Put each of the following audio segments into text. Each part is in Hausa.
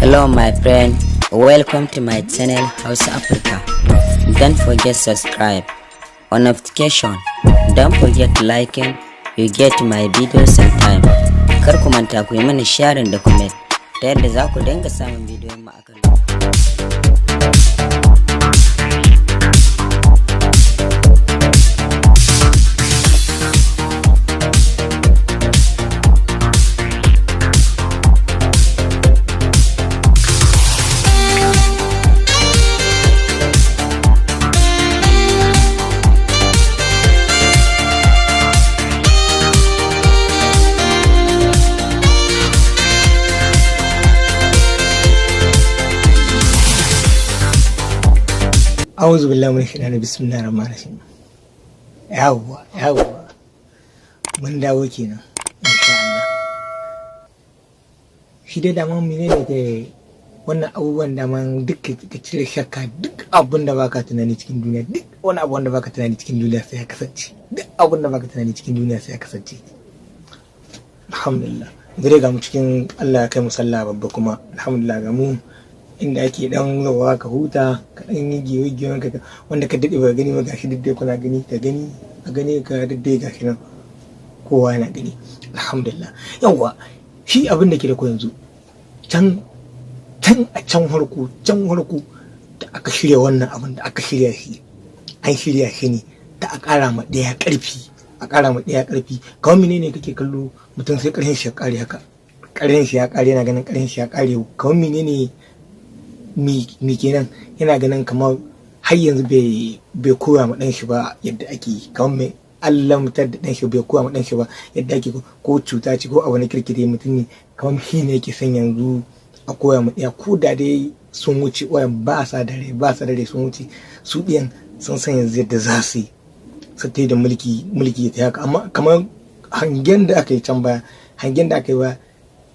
Hello my friend, welcome to my channel Hausa Africa. Don't forget subscribe on notification. Don't forget liking, you get my videos on time. Kar ku manta ku yi mana sharing da comment ta yadda za ku dinga samun bidiyon mu akan Auzu billahi min shaitani, bismillahir rahmanir rahim. Yawwa, yawwa, mun dawo kenan insha Allah. Shi dai dama menene da wannan abubuwan, daman duk ka cire shakka, duk abun da baka tunani cikin duniya, duk wani abu wanda baka tunani cikin duniya sai ya kasance, duk abun da baka tunani cikin duniya sai ya kasance. Alhamdulillah, dai ga mu cikin Allah ya kai mu sallah babba, kuma alhamdulillah ga mu inda ake dan zuwa ka huta, ka dan yi giwe-giwen ka wanda ka dade ba gani ba. Gashi duk dai kuna gani, ka gani a gani ka duk dai gashi nan kowa yana gani, alhamdulillah. Yawwa, shi abin da ke da ku yanzu, can can a can harko, can harko da aka shirya wannan abin, da aka shirya shi, an shirya shi ne da a ƙara ma ɗaya ƙarfi, a ƙara ma ɗaya ƙarfi. Kamar menene kake kallo, mutum sai ƙarfin shi ya ƙare haka, ƙarfin shi ya ƙare, yana ganin ƙarfin shi ya ƙare. Kamar menene, mi kenan? Yana ganin kamar har yanzu bai koya ma ɗan shi ba yadda ake yi, kamar mai allamtar da ɗan shi, bai koya ma ɗan shi ba yadda ake ko cuta ce ko abu na kirkire mutum ne, kamar shi ne yake son yanzu a koya ma ɗaya. Ko da dai sun wuce, wayan ba sa dare, ba sa dare, sun wuce, su ɗiyan sun san yanzu yadda za su yi su ta da mulki, mulki ta haka. Amma kamar hangen da aka yi can baya, hangen da aka yi ba,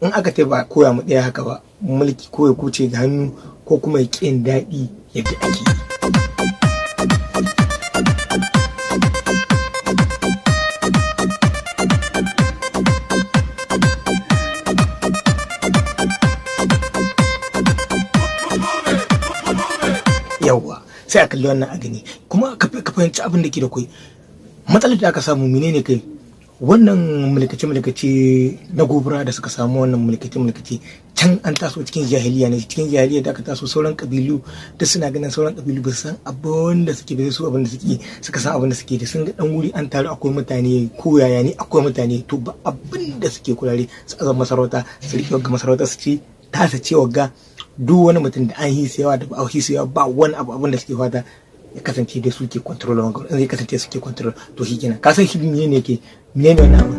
in aka ta ba koya ma ɗaya haka ba, mulki ko ya kuce ga hannu ko kuma ya ƙin daɗi yadda ake yi. Yawwa, sai a kalli wannan a gani, kuma ka fahimci abin da ke da kwai. Matsalar da aka samu menene kai? Wannan mulkace-mulkace na gobara da suka samu, wannan mulkace-mulkace can an taso cikin jahiliya ne. Cikin jahiliya da aka taso, sauran kabilu da suna ganin sauran kabilu ba su san abin da suke ba, su abin da suke suka san abin da suke da sun ga dan wuri an taru akwai mutane, ko yaya ne akwai mutane, to ba abin da suke kurare su azama masarauta, su riƙe ga masarauta, su ce ta su ce wagga duk wani mutum da an hisewa da ba a hisewa ba, wani abu abin da suke fata ya kasance dai suke control wanga. In zai kasance suke control, to shi kenan. Ka san shi menene ke menene wannan abu?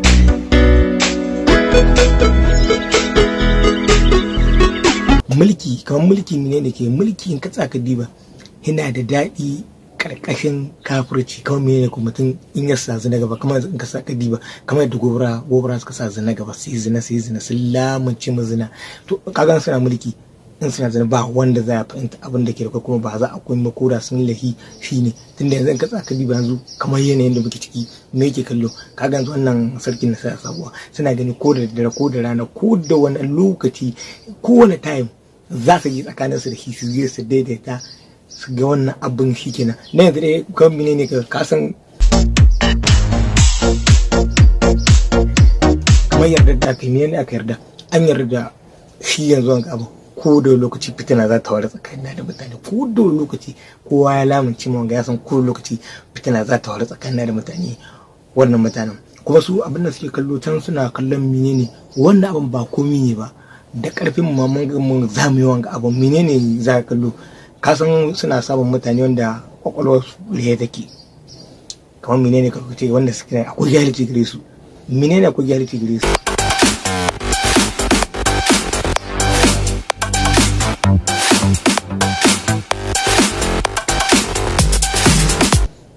Mulki, kamar mulki menene ke mulki? In ka tsaka diba, yana da daɗi karkashin kafirci. Kamar menene ko mutum in ya sa zina gaba, kamar in ka saka diba, kamar yadda gobara gobara suka sa zina gaba, sai zina, sai zina, sun lamunce mu zina. To kaga suna mulki, in suna zina ba wanda za a fahimta abin da ke da, kuma ba za a koyi ba koda sun lahi. Shine tunda yanzu in ka tsaka diba yanzu, kamar yanayin da muke ciki, me yake kallo? Kaga yanzu wannan sarkin na sa sabuwa, suna gani ko da dare ko da rana ko da wani lokaci, ko wani time za su yi tsakanin su da shi, su je su daidaita su ga wannan abin. Shi kenan na yanzu dai kan menene ka san kamar yarda da aka yi, menene aka yarda? An yarda da shi yanzu wanga abu, ko da lokaci fitina za ta ware tsakanin da mutane, ko da lokaci kowa ya lamunce mu ya san ko da lokaci fitina za ta ware tsakanin da mutane. Wannan mutanen kuma su abin da suke kallo can, suna kallon menene? Wannan abin ba komi ne ba, da karfin mu mun ga mun za mu yi wanga abin. Menene za ka kallo? Ka san suna samun mutane wanda kwakwalwar su rihe take, kamar menene ka ce, wanda suke akwai jahilci gare su. Menene akwai jahilci gare su?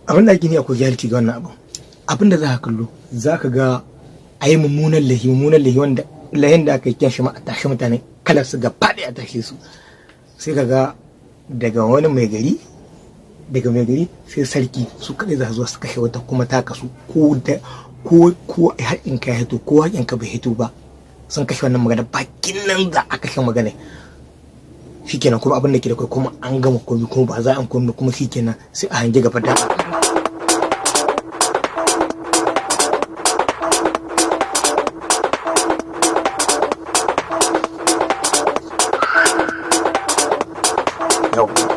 Abin da ake ni akwai jahilci ga wannan abin, abin da za ka kallo, za ka ga a yi mummunan lahi, mummunan lahi, wanda lahin da aka yi kyan shi ma a tashi mutane kalar su gaba ɗaya, a tashe su. Sai ka ga daga wani mai gari, daga mai gari sai sarki, su kaɗai za su zo su kashe wata kuma ta kasu, ko da ko haƙin ka ya hito ko haƙin ka bai hito ba, sun kashe wannan magana. Bakin nan za a kashe magana. Shikenan, kuma abin da ke da kai kuma an gama komai, kuma ba za a komai kuma, shikenan sai a hangi gaba da.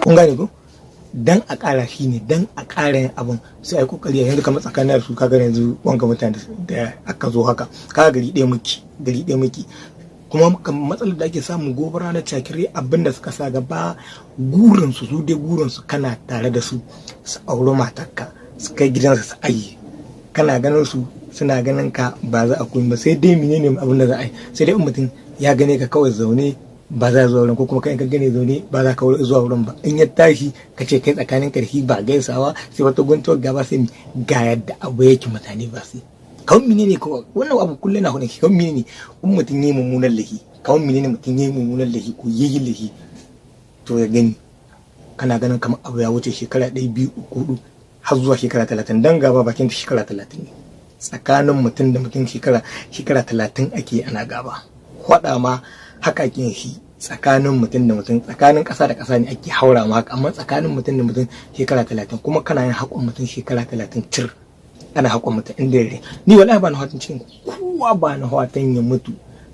Kun gane ko? Dan a ƙara shi ne, dan a ƙara yin abun sai a yi kokari. Yanzu kamar tsakanin su, kaga yanzu wanga mutane da aka zo haka, kaga gari ɗaya muke, gari ɗaya muke. Kuma matsalar da ake samu, gobara na Cakire, abin da suka sa gaba, gurin su, su dai gurin su kana tare da su, su auri matarka su kai gidansu su ayi. Kana ganin su, suna ganin ka, ba za a koyi ba. Sai dai menene abin da za a yi? Sai dai in mutum ya gane ka kawai zaune, ba za zuwa wurin, ko kuma kai ka gane zaune, ba za ka zuwa wurin ba. In ya tashi ka ce kai tsakanin karfi ba gaisawa, sai wata guntuwar gaba, sai ga yadda abu yake. Mutane ba sai kawai menene ko wannan abu kullum na hudu. Kawai menene in mutum yi mummunan lahi? Kawai menene mutum yi mummunan lahi ko yi lahi? To ya gani, kana ganin kamar abu ya wuce shekara 1, 2, 3, 4, har zuwa shekara 30. Dan gaba bakin ta shekara 30 ne tsakanin mutum da mutum. Shekara 30 ake ana gaba. Hwada ma haka ake shi tsakanin mutum da mutum. Tsakanin ƙasa da ƙasa ne ake haura ma haka, amma tsakanin mutum da mutum shekara 30. Kuma kana yin haƙon mutum shekara 30 cir, ana haƙon mutum inda yare. Ni wallahi ba na hatan cikin kowa, ba na hatan ya mutu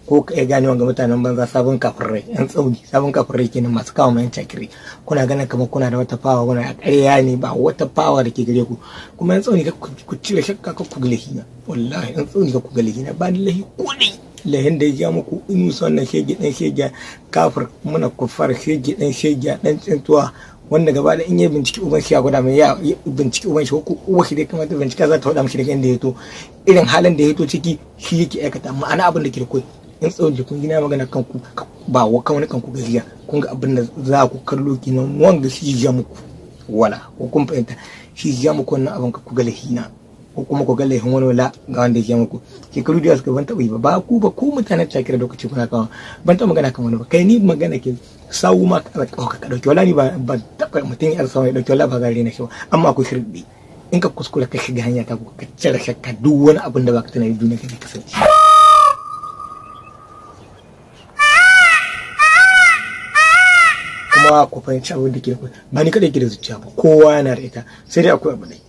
ko ka iya gane wanga mutanen banza, sabon kafirai, yan tsauni, sabon kafirai kenan, masu kawo mayan Cakire. Kuna ganin kamar kuna da wata fawa, kuna a ƙarya ne, ba wata fawa da ke gare ku. Kuma yan tsauni, ku cire shakka, ka ku ga lahina. Wallahi yan tsauni, ka ku ga lahina, ba ni lahi ko dai lahin da ya ja muku inusa. Wannan shege dan shege kafir muna kufar, shege dan shege dan tsintuwa, wanda gaba da in ya binciki uban shi ya gwada mai, ya binciki uban shi ko uwa shi dai kamata bincika, za ta faɗa mishi daga inda ya to, irin halin da ya to ciki shi yake aikata. Ma'ana abin da ke da koi in tsawon kun gina magana kanku ba wa kan wani kanku gaskiya. Kun ga abin da za ku kallo kenan, wanga shi ya muku wala ko kun fahimta, shi ya muku wannan abin, ka ku ga lahina ko kuma ku ga laifin wani. Wala ga wanda ya muku shekaru da suka ban taɓa yi ba, ba ku ba, ku mutanen Cakira lokaci kuna kawo, ban taɓa magana kan wani ba. Kai ni magana ke sawu ma ka ka dauki, wala ni ba ban taɓa mutum ya sawu ya dauki, wala ba gare na shi ba. Amma akwai shirɗi, in ka kuskura ka shiga hanya ta, ka cire shakka, duk wani abin da baka tunani duniya ka kasance. Kuma ku fahimci abin da ke, ba ni kaɗai ke da zuciya ba, kowa yana da ita. Sai dai akwai abu ɗaya,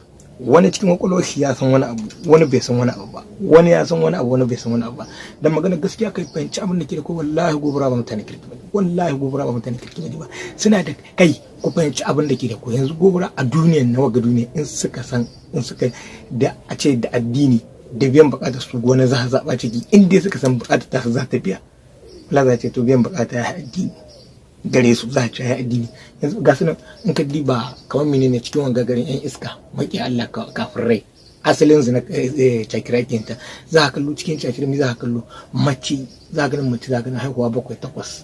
wani cikin kwakwalwar shi ya san wani abu, wani bai san wani abu ba. Wani ya san wani abu, wani bai san wani abu ba. Dan magana gaskiya, kai fahimci abin da ke da ko, wallahi gobara ba mutane kirki ba, wallahi gobara ba mutane kirki ba. Suna da kai, ku fahimci abin da ke da ko. Yanzu gobara a duniyar na waga duniya, in suka san in suka da a ce da addini da biyan bukatar su, wani za a zaɓa ciki? In dai suka san bukatar ta su za ta biya, wala za ce to biyan bukata ya addini gare su, za a ci addini. Yanzu ga su nan, in ka diba kamar menene cikin wanga garin, yan iska maki Allah kafin rai, asalin su na Cakira kinta, za ka kallo cikin Cakira mi za ka kallo? Mace za ka ganin, mace za ka ganin haihuwa bakwai, takwas,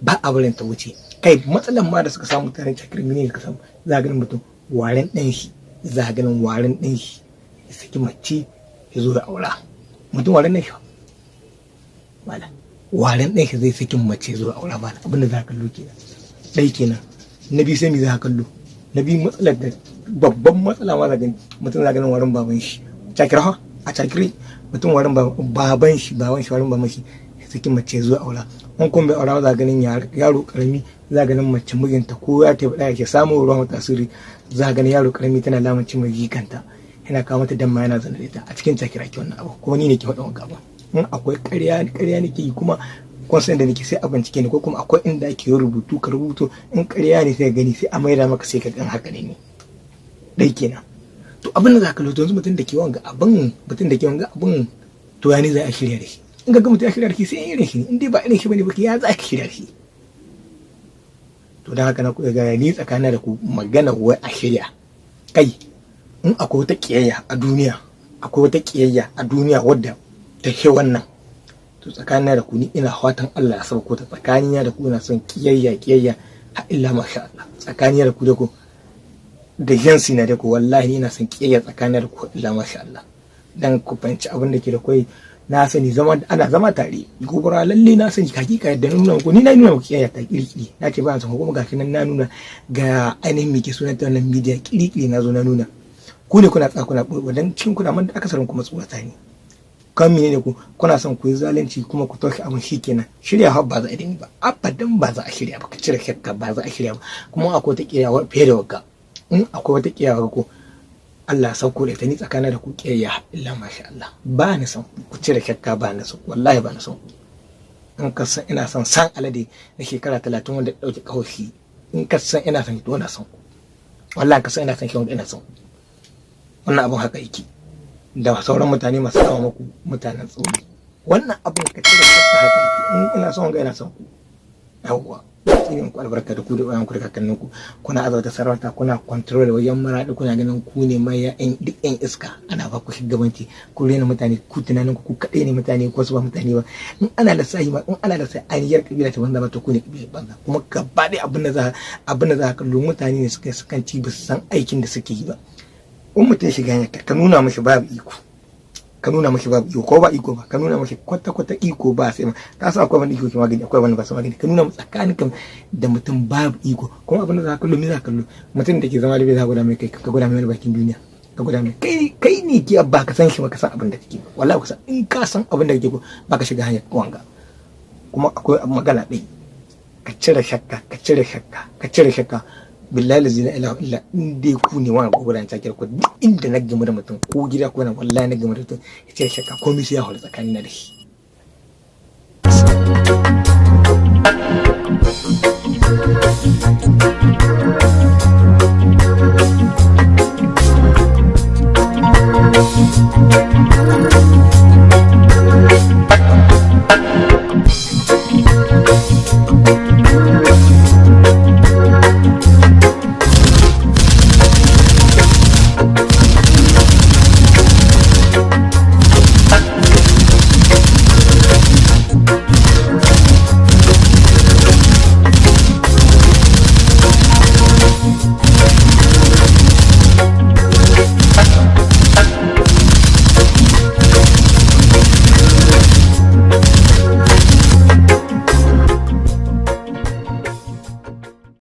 ba a barin ta wuce. Kai matsalan ma da suka samu tare Cakira mene suka samu? Za ka ganin mutum waren ɗan shi, za ka ganin waren ɗan shi ya saki mace ya zo ya aura. Mutum waren ɗan shi wala waren ɗan shi zai sakin mace zuwa aura ba. Abin da za ka kallo kenan, ɗai kenan. Na biyu sai mi za ka kallo? Na biyu matsalar da babban matsala ma, za gani mutum za ganin warin baban shi Cakira ha a Cakire, mutum warin baban shi, baban shi, warin baban shi ya sakin mace zuwa aura. In kuma bai aura, za ganin yaro karami, za ganin mace mijinta ko ya tafi ɗaya ke samun ruwa mata asiri, za ganin yaro karami tana lamunci mai jikanta, yana kawo mata damma, yana zana da ita a cikin Cakira ke wannan abu. Kuma ni ne ke faɗin wannan abu. In akwai ƙarya, ƙarya nake yi. Kuma kun san da nake, sai a bincike ni, ko kuma akwai inda ake rubutu, ka rubuto. In ƙarya ne sai gani, sai a maida maka, sai ka gan haka ne. Dai kenan. To abin da za ka lura yanzu, mutum da ke wanga abin, mutum da ke wanga abin, to ya ne za a shirya da shi? In ga mutum ya shirya da shi, sai irin shi ne. In dai ba irin shi bane ba, ya za ka shirya da shi? To dan haka na ku ga ni tsakanin da ku magana wai a shirya kai, in akwai wata kiyayya a duniya, akwai wata kiyayya a duniya wadda ta ke wannan, to tsakanin da ku ni ina fatan Allah ya sauko ta tsakanin da ku. Ina son kiyayya, kiyayya har illa masha Allah tsakanin da ku, da ku da jinsi na da ku. Wallahi ina son kiyayya tsakanin da ku illa masha Allah. Dan ku fahimci abin da ke da kai, na sani zama ana zama tare gobara lalle na sani hakika yadda na nuna muku, ni na nuna muku kiyayya ta kirkiri. Na ce ba na son kuma gashi nan na nuna ga ainihin me ke sunan ta wannan media kirkiri, na zo na nuna ku ne kuna tsakuna dan cikin kuna man akasarin kuma tsorata ne. Kan mene ne ku kuna son ku yi zalunci kuma ku toshe abin? Shikenan, shirya ba za a yi ba, abadan ba za a shirya ba. Ka cire shakka, ba za a shirya ba. Kuma akwai wata kiyawa fiye da wagga. In akwai wata kiyawa ko Allah sauko da ita, ni tsakanin da ku kiyayya illa masha Allah. Ba ni son ku, cire shakka, ba ni son, wallahi ba ni son. In ka san ina son san alade na shekara 30 wanda dauke kahoshi, in ka san ina son, to ina son ku. Wallahi ka san ina son shi wanda ina son. Wannan abun haka yake da sauran mutane masu kawo muku mutanen tsauri. Wannan abun, ka cire shakka, haka yake. In ina son ga ina son ku, yawwa, tsinin ku albarka da ku da wayan ku da kakannin ku. Kuna azauta sarauta, kuna control wajen Maraɗi, kuna ganin ku ne mai yan duk yan iska, ana ba ku shugabanci, ku rena mutane, ku tunanin ku kaɗai ne mutane ko su ba mutane ba. In ana lissafi ma, in ana lissafi aniyar kabila ta banza ba, to ku ne kabila banza. Kuma gaba ɗaya abin da za ka kallo, mutane ne suka sukan ci, ba su san aikin da suke yi ba. In mutum shiga hanyar, ka nuna mashi babu iko, ka nuna mashi babu iko, ko ba iko ba, ka nuna mashi kwata kwata iko ba. Sai ka san akwai wani iko ke magani, akwai wani ba su magani. Ka nuna tsakanin ka da mutum babu iko. Kuma abin da za ka kallo, me za ka kallo? Mutum da ke zama da bai, za ka gwada mai kai, ka gwada mai wani bakin duniya, ka gwada mai kai, kai ne ke ba ka san shi ba, ka san abin da kake ba. Wallahi ka san, in ka san abin da kake ko ba ka shiga hanyar wanga. Kuma akwai magana ɗaya, ka cire shakka, ka cire shakka, ka cire shakka. Billahi la ilaha illa, in dai ku ne wani gwagwara ta ku, duk inda na gamu da mutum ko gida ko na, wallahi na gamu da mutum ya cire shakka, komai sai ya hau tsakanin na da shi.